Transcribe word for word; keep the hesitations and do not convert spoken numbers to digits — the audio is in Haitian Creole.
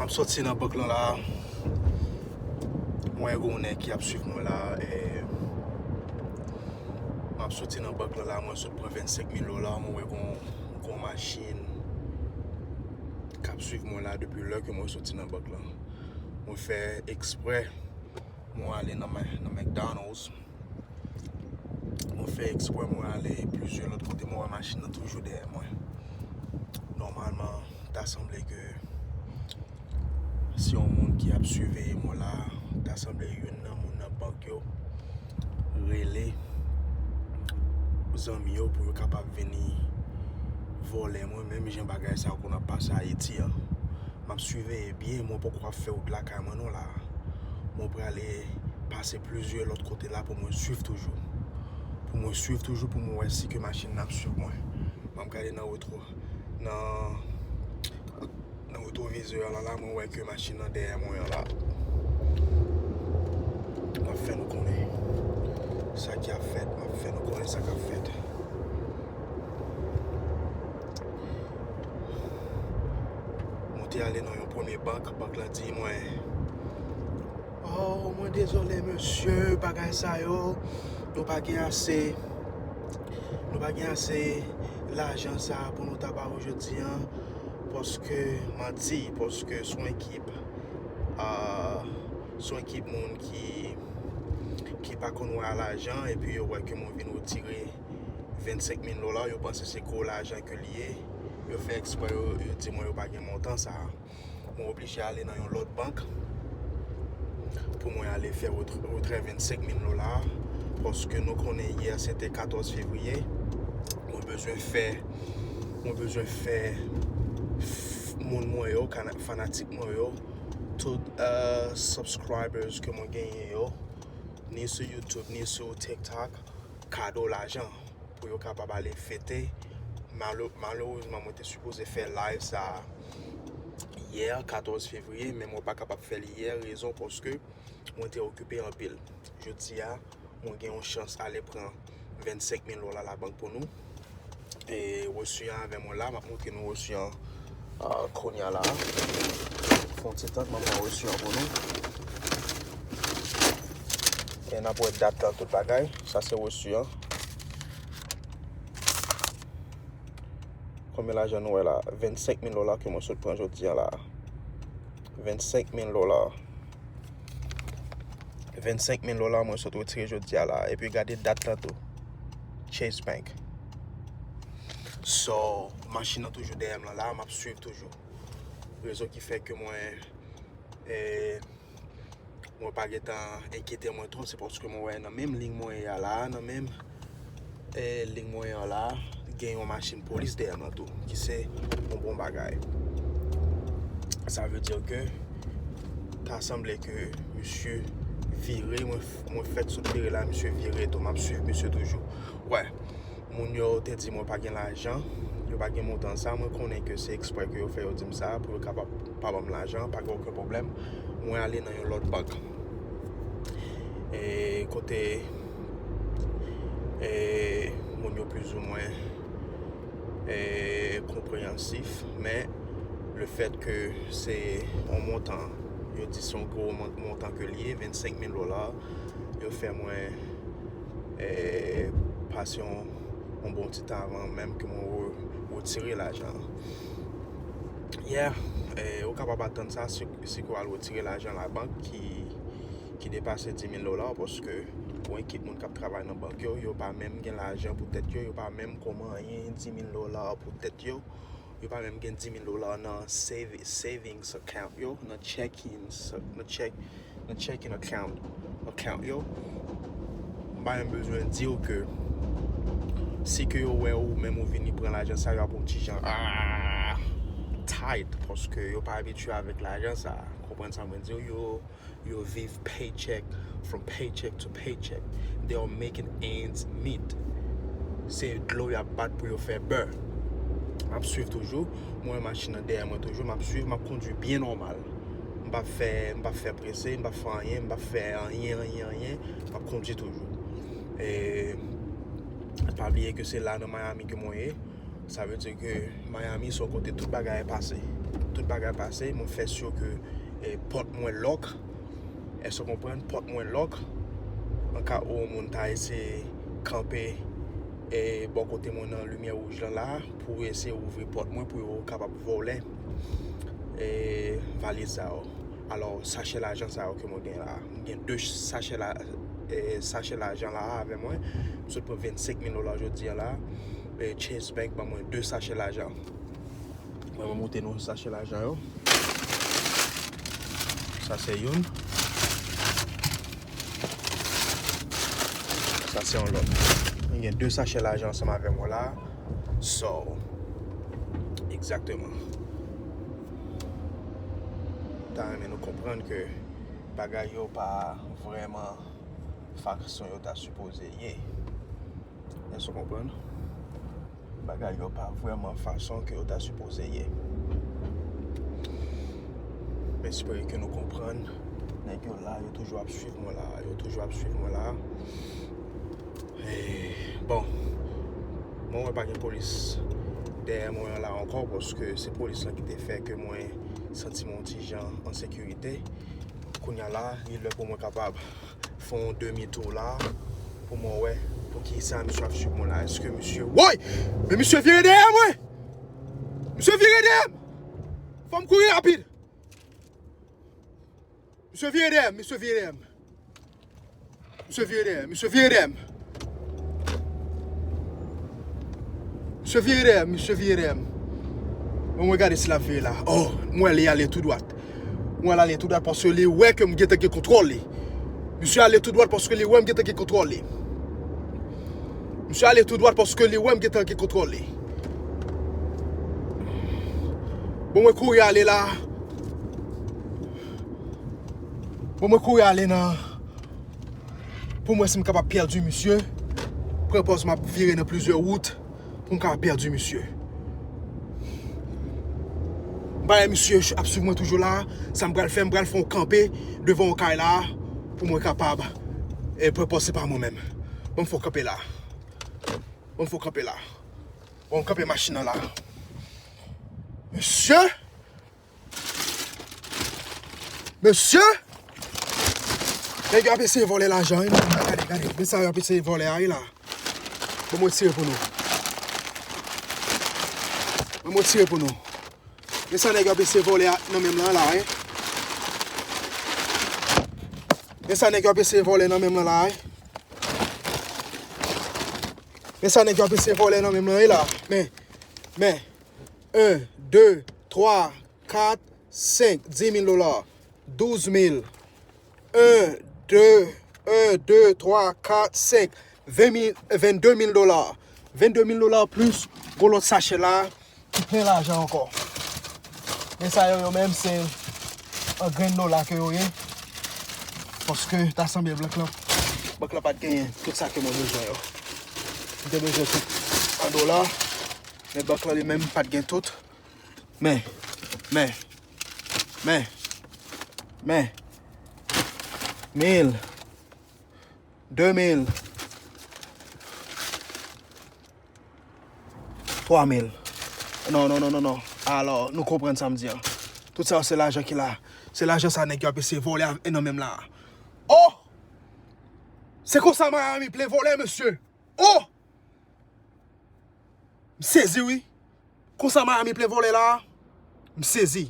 M ap soti nan bank lan la. Mwen gen yon nèg ki ap swiv mwen la. E, m ap soti nan bank lan la. Mwen sot pran vennsenk mil dola. Mwen wè gen yon, gen yon machin k ap swiv mwen la depi lè ke mwen soti nan bank lan. Mwen fè eksprè. Mwen ale nan, nan McDonald's. Mwen fè eksprè, mwen ale plizyè lòt kote, mwen wè machin nan toujou dèyè mwen. Nòmalman, ta sanble ke se yon moun ki ap siveye mwen la, ta sanble youn nan moun nan bank yo rele zanmi yo pou yo kapab vini vòlè mwen, menm jan bagay sa yo konn ap pase Ayiti an. M ap siveye byen, mwen poko ap fè wout lakay mwen non la. Mwen prale pase plizyè lòt kote la pou mwen swiv toujou. Pou mwen swiv toujou, pou mwen wè si ke machin nan ap swiv mwen. M ap gade nan retwo, nan, nan retwovizè a la, la, mwen wè ke machin nan dèyè mwen an la. M ap fè nou konnen sa ki ap fèt, m ap fè nou konnen sa k ap fèt. Mwen te ale nan yon premye bank, bank la di mwen, "Oh, mwen dezole, mesye, bagay sa yo, nou pa gen ase, nou pa gen ase lajan sa pou nou ta ba ou jodi an, paske, manti, paske se yon ekip, ah, se yon ekip moun ki, ki pa konn wè a lajan, epi yo wè ke mwen vin retire vennsenk mil dola, yo panse se gwo lajan ke li ye. Yo fè eksprè, yo, yo di mwen yo pa gen montan sa a. Mwen oblije ale nan yon lòt bank pou mwen ale fè retrè, retrè vennsenk mil dola. Paske nou konnen yè se te katòz fevriye. Mwen bezwen fè, mwen bezwen fè f-, moun mwen yo, kana-, fanatik mwen yo, tout, euh, subscribers ke mwen genyen yo, ni sou YouTube, ni sou TikTok, kado lajan pou yo kapab ale fete. Malo-, malerezman, mwen te sipoze fè live sa yè, katòz fevriye, men mwen pa kapab fè li yè, rezon paske mwen te okipe anpil. Jodi a, mwen gen yon chans ale pran vennsenk mil dola labank pou nou. E resi an avè mwen la, m ap montre nou resi an, ah, kounye a la. Fè yon ti tan, m ap pran resi an pou nou. E n ap wè dat lan, tout bagay. Sa se resi an. Konbyen lajan nou wè la? Vennsenk mil dola ke mwen sot pran jodi a la. Vennsenk mil dola. Vennsenk mil dola mwen sot retire jodi a la. Epi gade dat lan tou. Chase Bank. So, machin nan toujou dèyè m lan la, m ap swiv toujou. Rezon ki fè ke mwen, eh, mwen pa gentan enkyete mwen twòp, se paske mwen wè nan menm liy mwen ye a la, nan menm, eh, liy mwen ye a la, gen yon machin polis dèyè m lan tou, ki se yon bon bagay. Sa vle di ke ta sanble ke misye vire, mwen, mwen fèk sot vire la, misye vire tou, m ap swiv misye toujou. Wè, moun yo te di mwen pa gen lajan, yo pa gen montan sa, mwen konnen ke se eksprè ke yo fè yo di m sa, pou yo kapab pa ban m lajan, pa gen okenn pwoblèm. Mwen ale nan yon lòt bank. E kote, e moun yo plizoumwen, e konpreyansif, men lefèt ke se yon montan, yo di se yon gwo mon-, montan ke li ye, vennsenk mil dola, yo fè mwen, e, pase yon, yon bon ti tan avan menm ke mwen re-, retire lajan. Yeah, e, ou kapab atann sa si, si ke w al retire lajan labank ki, ki depase dis mil dola, paske pou ekip moun k ap travay nan bank yo, yo pa menm gen lajan pou tèt yo, yo pa menm kòman anyen dis mil dola pou tèt yo, yo pa menm gen dis mil dola nan save-, savings account yo, nan checking, nan check, nan checking account, account yo. M pa menm bezwen di w ke si ke yo wè ou menm ou vini pran lajan sa, yo ap yon ti jan, ah, tight, paske yo pa abitye avèk lajan sa. Konprann sa mwen di w? Yo, yo viv paycheck, from paycheck to paycheck. They are making ends meet. Se dlo y ap bat pou yo fè bè. M ap swiv toujou. Mwen, machin nan dèyè mwen toujou. M ap swiv, m ap kondui byen nòmal. M p ap fè, m p ap fè prese, m p ap fè anyen, m p ap fè anyen, anyen, anyen. M ap kondui toujou. E pa bliye ke se la nan Miami ke mwen ye. Sa vle di ke Miami se yon kote tout bagay pase. tout bagay pase, mwen fè si ke, e, pòt mwen lòk. Èske w konprann? Pòt mwen lòk. An ka yon moun ta eseye kanpe, e, bò kote mwen nan limyè wouj lan la, pou eseye ouvri pòt mwen, pou yo kapab vòlè, e, valiz sa yo. Alò, sachè lajan sa yo ke mwen gen la. Mwen gen de sachè la, e, sachè lajan la avè mwen. M sot pran vennsenk mil dola jodi a la. E, Chase Bank ban mwen de sachè lajan. Mwen, mwen montre nou sachè lajan yo. Sa se youn. Sa se yon lòt. Mwen gen de sachè lajan ansanm avè mwen la. So, egzakteman. Ta renmen nou konprann ke bagay yo pa vrèman fason yo ta sipoze ye. Èske w konprann? Bagay yo pa vrèman fason ke yo ta sipoze ye. Men espere ke nou konprann. Nèg yo la, yo toujou ap swiv mwen la, yo toujou ap swiv mwen la. E, bon, mwen wè pa gen polis dèyè mwen an la ankò, paske se polis lan ki te fè ke mwen santi m yon ti jan an sekirite. Kounye a la, li lè pou mwen kapab fè yon demi tou la, pou mwen wè pou ki sa misye ap swiv mwen la. Èske misye, woy! Men misye vire dèyè mwen! Misye vire dèyè m! Fò m kouri rapid! Misye vire dèyè m, misye vire dèyè m. Misye vire dèyè m, misye vire dèyè m. Misye vire dèyè m, misye vire dèyè m. Bon, mwen gade si l ap vire la. Oh, mwen li ale tou dwat. Mwen l ale tou dwat paske li wè ke m gentan gen kontwòl li. Misye ale tou dwat paske li wè m gentan gen kontwòl li. Misye ale tou dwat paske li wè m gentan gen kontwòl li. Bon, mwen kouri ale la. Bon, mwen kouri ale nan, pou mwen si m kapab pèdi misye. Pran pòz m ap vire nan plizyè wout pou m kapab pèdi misye. M pa wè misye ap swiv mwen toujou la. Sa m pral fè, m pral fè yon kanpe devan yon kay la pou mwen kapab, e, pran pòz se pa mwen menm. Ban m fè yon kanpe la. Ban m fè yon kanpe la. Ban m kanpe machin nan la. Mesye! Mesye! Nèg yo ap eseye vòlè lajan, wi. Gade, gade. Men sa yo ap eseye vòlè a, wi, la. Ban mwen tire pou nou. Ban mwen tire pou nou. Men sa nèg yo ap eseye vòlè a nan men m lan, la, wi. Men sa nèg yo ap eseye vòlè nan men m lan, la, wi. Men sa nèg yo ap eseye vòlè nan men m lan, wi, la. Men, men. En, de, twa, kat, senk, dis mil dola, douz mil, en, de, en, de, twa, kat, senk, ven mil, vennde mil dola, vennde mil dola plis gwo lòt sachè la ki plen lajan ankò. Men sa yo, yo menm, se an grenn dola ke yo ye. Paske ta sanble bank lan, bank lan pa t genyen tout sa ke mwen bezwen yo. M te bezwen tout an dola, men bank lan li menm pa t gen tout. Men, men, men, men. Mil, de mil, twa mil. Non, non, non, non, non. Alò, nou konprann sa m di a. Tout sa yo se lajan ki la. Se lajan sa nèg yo ap eseye vòlè nan men m la. Oh! Se konsa Miami plen vòlè, mesye. Oh! M sezi, wi. Konsa Miami plen vòlè la, m sezi.